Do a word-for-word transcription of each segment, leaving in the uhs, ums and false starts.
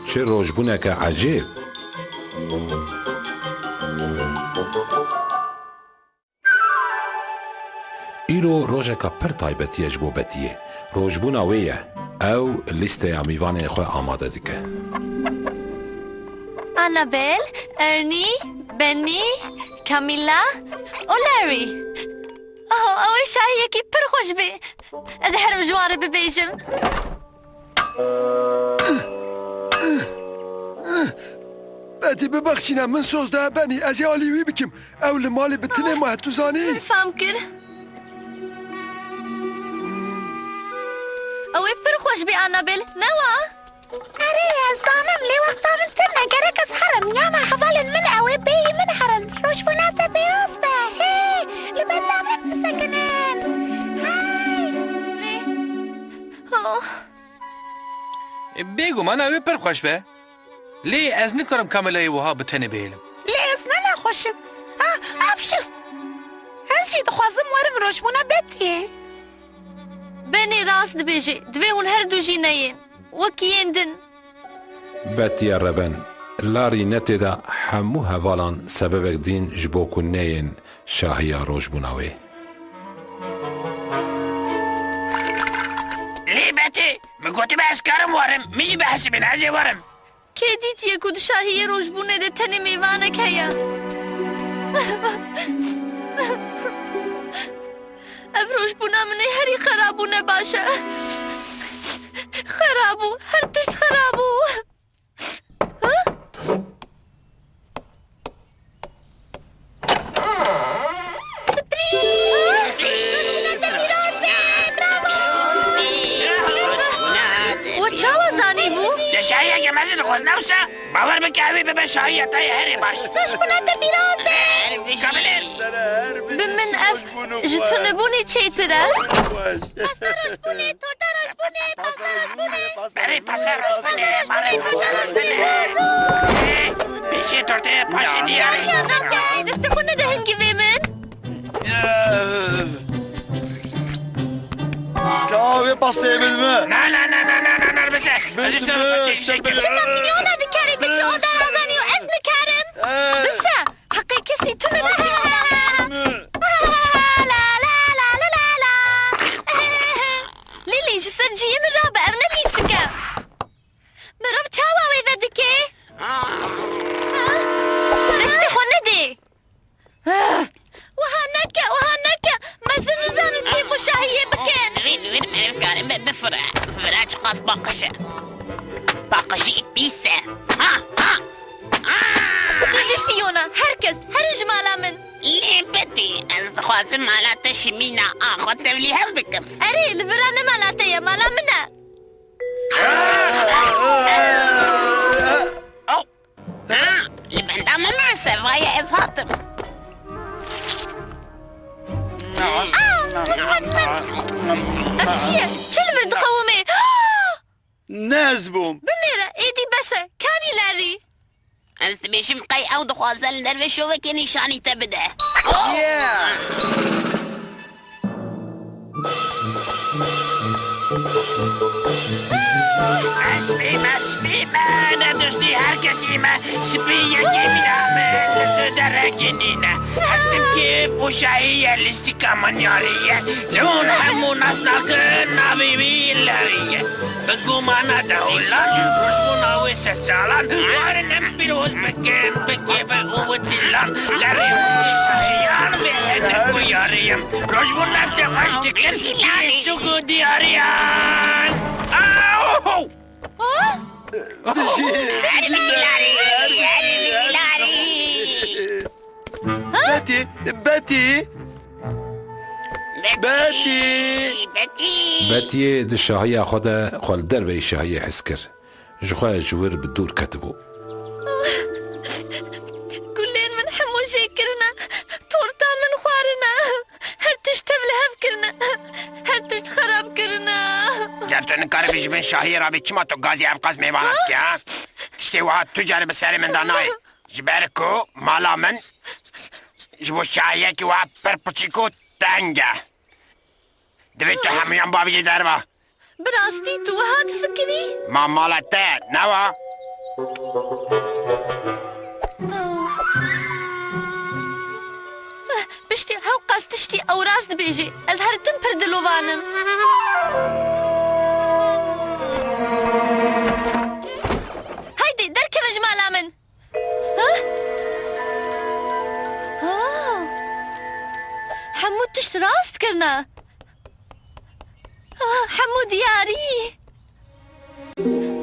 Çi rojbûneke ecêb! Îro rojeka pir taybetî ye ji bo Betiyê. Rojbûna wê ye. Ew lîsteya mîvanên xwe amade dike. Annabel, Ernie, Benny, Camilla û Larry. Oh, ew ê şahiyekî pir xweş bê. Ez herim ji wan re bibêjim. Betî, bibexşîne, min soz da Benî, ez ê alî wî bikim. Ew li malê bi tinê maye, tu zanî? Min fam kir. Ew ê pir xweş bê, Annabel, ne wa? Erê, ez zanim, lê wexta min tune, gerek ez herim, yana hevalên min ew ê bêyî min herin. Rojbûna te pîroz be, hey, li benda min bisekinin. Hey! Lê, oh. Bêguman ew ê pir xweş be. Lê ez nikarim Kamîlayê wiha bi tenê bihêlim. Lê ez ne nexweş im. Ah, apşir! Ez jî dixwazim werim rojbûna Betiyê. Benî rast dibêje, divê hûn her du jî neyên. Wekî yên din. Betiye reben, Larî ne tê de hemû hevalan sebebek dîn ji bo ku neyên şahiya rojbûna wê. Lê Betî, min gotibe ez karim werim, min jî bihesibîne, ez ê werim. Kê dîtiye ku di şahiyê rojbûnê de tenê mêvanek heye? Ev rojbûna min ê herî xerab û ne baş e. Xerab û, her tişt xerab û. Sprî! We çawa zanîbû? Te şahiyeke mezin dixwest, ne wisa? Bawer bike, ew ê bibe şahiya te yê herî baş. Rojbûna te pîroz be! Kabinêr! Bi min ev ji tunebûnê çêtir e. Pasta rojbûnê, torta rojbûnê, pasta rojbûnê. Berê pasta rojbûnê, berê pasta rojbûnê. Pêşê tortê, paşê diyarê. Destê xwe nede, destê xwe nede hingivê min. Ka wê pasteyê bidime. Na, na, na, na, na, na, na, bise. Ez ji te re paçê îşe kim. Çima milyona dikarî biçî oda razanî û ez nikarim? Bise. Heqê kesî tune nehêle. La, la, la, la, la. Lîlî, ji ser cihê min rabe, ev ne lîstik e. Mirov çawa wê vedike? Destê xwe nedê. Wiha neke, wiha neke. Me zû nizanin kê xwe şahiyê bikin. Divê, divê, divê, divê, karin be bifire. Vira çiqas paqij e. Paqijî pîs e. Ha, ha. Tu jî Fiona, her kes, herin ji mala min. Lê Betî, ez dixwazim mala te şimîna a xwe tevlî hev bikim. Erê, li vira ne mala te ye, mala min e. Oh. Ha, li benda min nase, vaye ez hatim. Ev çi ye? Çi li vir diqewimê? Ne ez bûm. Binêre, êdî bes e. Kanî Larry. Ez dibêjim qey ew dixwaze li dervê şovekê nîşanî te bide. Yeah! Ez bîme, spî me, ne dostî her kesî me. Spî yekê bîna me, tu derekî nîne. Her tim kêf û şahî ye, lîstika min yarî ye. Li hûn hemû nas nakin, navê wî Larry ye. Bi gumana dewilan, rojbûna wê sed salan, warin em pîroz bikin, bi kêf û witilan. Derê hostê şahiyan bê, hinek û yariyim. Rojbûna te xweş dikin, lîstik û diyariyan. Aw! Herî bilarî, herî bilarî. Betî, Betî. Betî. Betî. Betiyê di şahiya xwe de xwe li derveyî şahiyê his kir. Ji xwe ji wir bi dûr ketibû. Gulên min hemû jê kirine. Torta min xwarine. Her tişt tev li hev kirine. Her tişt xerab kirine. Ger tu nikaribî ji bin şahiyê rabî, çima tu gazî ev qas mêvana dikî, ha? Tiştê wiha tu carî bi serê min de nayê. Ji ber ku mala min ji bo şahiyekî wiha pir piçîk û teng e. Divê tu hemûyan bavêjî derve. Bi rastî tu wiha difikirî? Ma mala te ne wa? Piştî hewqas tiştî ew rast dibêjê, ez her tim pir dilovan im. Haydê, derkeve ji mala min. Ha? Ha. Hemû tişt rast kirine. Ah, hemû diyarî.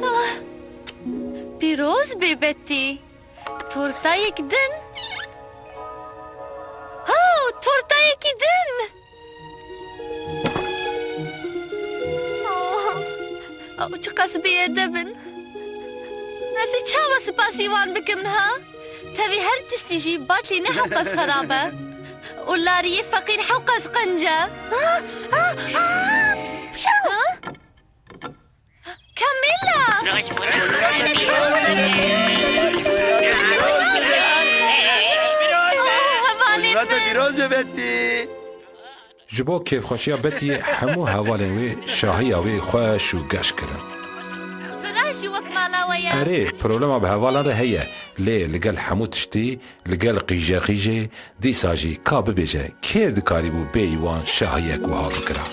Ah, pîroz bê Betî. Tortayek din. Ha, tortayekî din. Oh, ew çiqas bêedeb in. Ez ê çawa spasî wan bikim niha? Tevî her tiştî jî batlî ne hewqas xerab e. Û lariyê feqîr hewqas qenc e. Ha? Camilla! Oh, hevalên Hûrmeta min! Pîroz be Betî! Ji bo kêfxweşiya Betiyê hemû hevalên wê şahiya wê xweş û geş kirin. Fira jî wek mala we ye. Erê, problema bi hevalan re heye, lê li gel hemû tiştî, li gel qîjeqîjê, dîsa jî ka bibêje, kê dikarîbû bêyî wan şahiyek wiha bikira?